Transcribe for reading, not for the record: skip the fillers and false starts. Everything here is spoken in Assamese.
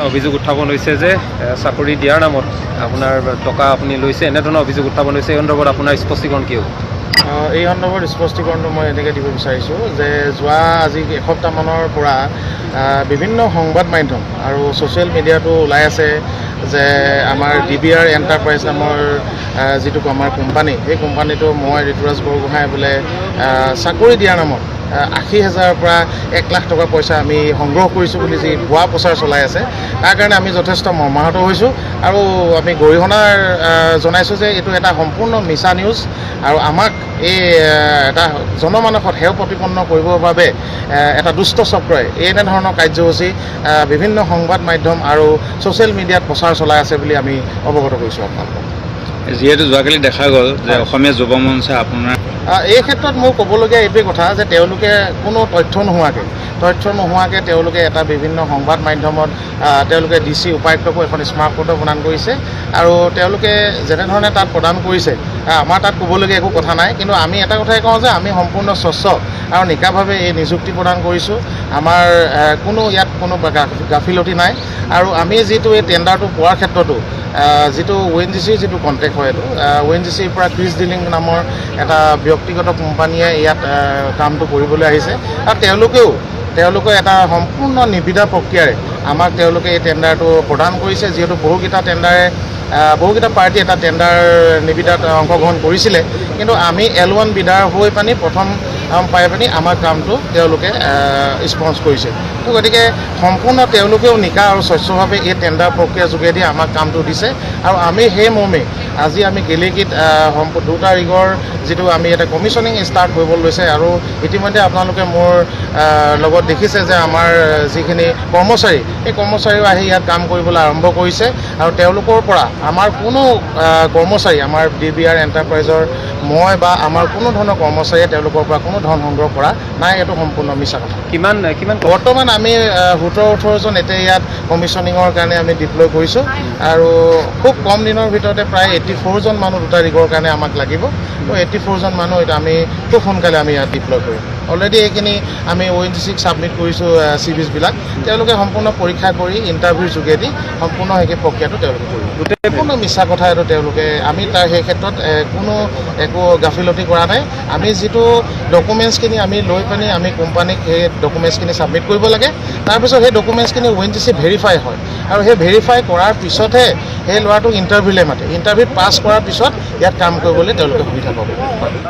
অভিযোগ উত্থাপন হৈছে যে চাকৰি দিয়াৰ নামত আপোনাৰ টকা আপুনি লৈছে, এনেধৰণৰ অভিযোগ উত্থাপন হৈছে। এই সন্দৰ্ভত আপোনাৰ স্পষ্টীকৰণ কি হ'ব? এই সন্দৰ্ভত স্পষ্টীকৰণটো মই এনেকৈ দিব বিচাৰিছোঁ যে যোৱা আজি এসপ্তাহমানৰ পৰা বিভিন্ন সংবাদ মাধ্যম আৰু ছ'চিয়েল মিডিয়াতো ওলাই আছে যে আমাৰ ডি বি আৰ এণ্টাৰপ্ৰাইজ নামৰ যিটো আমাৰ কোম্পানী, সেই কোম্পানীটো মই ঋতুৰাজ বৰগোহাঁই বোলে চাকৰি দিয়াৰ নামত 80 হাজাৰৰ পৰা 1 লাখ টকা পইচা আমি সংগ্ৰহ কৰিছোঁ বুলি যি ভুৱা প্ৰচাৰ চলাই আছে, তাৰ কাৰণে আমি যথেষ্ট মৰ্মাহত হৈছোঁ আৰু আমি গৰিহণাৰ জনাইছোঁ যে এইটো এটা সম্পূৰ্ণ মিছা নিউজ আৰু আমাক এই এটা জনমানসত হেয় প্ৰতিপন্ন কৰিবৰ বাবে এটা দুষ্ট চক্ৰই এনেধৰণৰ কাৰ্যসূচী বিভিন্ন সংবাদ মাধ্যম আৰু ছ'চিয়েল মিডিয়াত প্ৰচাৰ চলাই আছে বুলি আমি অৱগত কৰিছোঁ আপোনালোকক। যিহেতু যোৱাকালি দেখা গ'ল যে অসমীয়া যুৱ মঞ্চে আপোনাৰ এই ক্ষেত্ৰত মোৰ ক'বলগীয়া এইটোৱে কথা যে তেওঁলোকে কোনো তথ্য নোহোৱাকৈ তেওঁলোকে এটা বিভিন্ন সংবাদ মাধ্যমত তেওঁলোকে ডি চি উপায়ুক্তকো এখন স্মাৰকপত্ৰ প্ৰদান কৰিছে আৰু তেওঁলোকে যেনেধৰণে তাত প্ৰদান কৰিছে, আমাৰ তাত ক'বলগীয়া একো কথা নাই। কিন্তু আমি এটা কথাই কওঁ যে আমি সম্পূৰ্ণ স্বচ্ছ আৰু নিকাভাৱে এই নিযুক্তি প্ৰদান কৰিছোঁ। আমাৰ কোনো ইয়াত কোনো গাফিলতি নাই আৰু আমি যিটো এই টেণ্ডাৰটো পোৱাৰ ক্ষেত্ৰতো যিটো অ' এন জি চিৰ যিটো কণ্টেক্ট হয়, এইটো অ' এন জি চিৰ পৰা ক্ৰিছ ডিলিং নামৰ এটা ব্যক্তিগত কোম্পানীয়ে ইয়াত কামটো কৰিবলৈ আহিছে আৰু তেওঁলোকে এটা সম্পূৰ্ণ নিবিদা প্ৰক্ৰিয়াৰে আমাক তেওঁলোকে এই টেণ্ডাৰটো প্ৰদান কৰিছে। যিহেতু বহুকেইটা পাৰ্টি এটা টেণ্ডাৰ নিবিদাত অংশগ্ৰহণ কৰিছিলে, কিন্তু আমি এল 1 বিডাৰ হৈ পানি প্ৰথম পাই পানি আমাৰ কামটো তেওঁলোকে স্পঞ্চ কৰিছে। তো গতিকে সম্পূৰ্ণ তেওঁলোকেও নিকা আৰু স্বচ্ছভাৱে এই টেণ্ডাৰ প্ৰক্ৰিয়াৰ যোগেদি আমাক কামটো দিছে আৰু আমি সেই মৰ্মে আজি আমি গেলেকীত দুটা ৰিগৰ যিটো আমি এটা কমিশ্যনিং ষ্টাৰ্ট কৰিবলৈ লৈছে আৰু ইতিমধ্যে আপোনালোকে মোৰ লগত দেখিছে যে আমাৰ যিখিনি কৰ্মচাৰী, সেই কৰ্মচাৰীও আহি ইয়াত কাম কৰিবলৈ আৰম্ভ কৰিছে আৰু তেওঁলোকৰ পৰা আমাৰ কোনো কৰ্মচাৰী, আমাৰ ডি বি আৰ এণ্টাৰপ্ৰাইজৰ মই বা আমাৰ কোনো ধৰণৰ কৰ্মচাৰীয়ে তেওঁলোকৰ পৰা কোনো ধন সংগ্ৰহ কৰা নাই। এইটো সম্পূৰ্ণ মিছা কথা। কিমান কিমান? বৰ্তমান আমি 17-18জন এতিয়া ইয়াত কমিশ্যনিঙৰ কাৰণে আমি ডিপ্লয় কৰিছোঁ আৰু খুব কম দিনৰ ভিতৰতে প্ৰায় 84জন মানুহ দুটা ৰিগৰ কাৰণে আমাক লাগিব। তো 84জন মানুহ এতিয়া আমি খুব সোনকালে আমি ইয়াত ডিপ্লয় কৰিম। অলৰেডি এইখিনি আমি অ' এন জি চিক ছাবমিট কৰিছোঁ। চি ভিছবিলাক তেওঁলোকে সম্পূৰ্ণ পৰীক্ষা কৰি ইণ্টাৰভিউৰ যোগেদি সম্পূৰ্ণ সেই প্ৰক্ৰিয়াটো তেওঁলোকে কৰিব। গোটেই সম্পূৰ্ণ মিছা কথা এইটো। তেওঁলোকে আমি তাৰ সেই ক্ষেত্ৰত কোনো একো গাফিলতি কৰা নাই। আমি যিটো ডকুমেণ্টছখিনি আমি লৈ পানি আমি কোম্পানীক সেই ডকুমেণ্টছখিনি ছাবমিট কৰিব লাগে। তাৰপিছত সেই ডকুমেণ্টছখিনি অ' এন জি চি ভেৰিফাই হয় আৰু সেই ভেৰিফাই কৰাৰ পিছতহে সেই ল'ৰাটোক ইণ্টাৰভিউলৈ মাতে। ইণ্টাৰভিউত পাছ কৰাৰ পিছত ইয়াত কাম কৰিবলৈ তেওঁলোকে সুবিধা পাব।